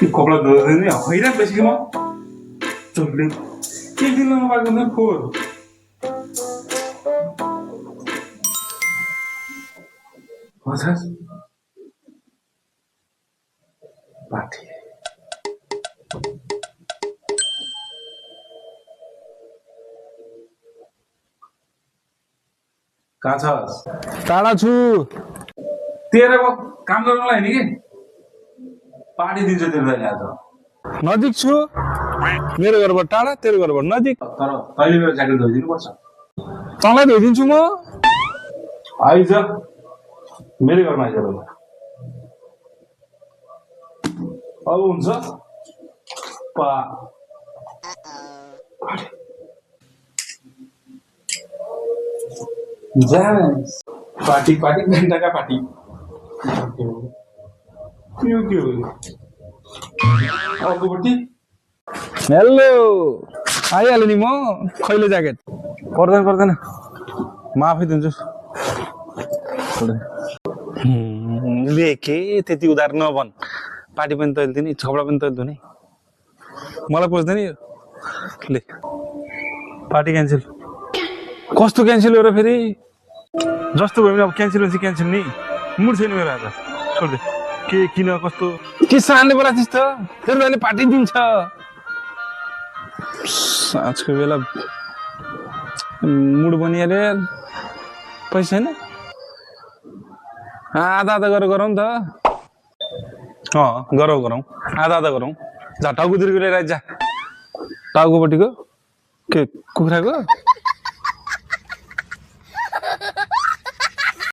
कपडा धुँदैन नि हैरान बेसी म चोटले के दिन नपाएको नि फोर हजुर पाठी कहाँ छस् टाढा छु तेरो काम गर्नलाई नि कि पार्टी दिन्छ तिमीलाई आज नजिक छु मेरो घरबाट टाढा तेरो घरबाट नजिक तर तैँले मेरो ज्याकेट धोइदिनु पर्छ तँलाई धोइदिन्छु म आइज मेरो घरमा आइज अब हुन्छ पा पार्टी पार्टी घन्टाका पार्टी के हो अर्कोपट्टि हेलो आइहाल्यो नि म खैलो ज्याकेट पर्दैन पर्दैन म आफै दिन्छु ले के त्यति उधार नभन पार्टी पनि तैँले दिने कपडा पनि तैँले धुने मलाई पोच्दैन यो ले पार्टी क्यान्सल कस्तो क्यान्सल हो र फेरि जस्तो भयो भने अब क्यान्सल भनेपछि क्यान्सल नि मुड छैन मेरो आज छोड्दे के किन कस्तो के सानले बोला थिस् त तेरो दाइले पार्टी दिन्छ आजको बेला मुड बनिहाल्यो यार पैसा छैन आधा आधा गरेर गरौँ त गरौँ आधा आधा गरौँ जा टाउकोतिर लिएर जा टाउकोपट्टिको के कुखुराको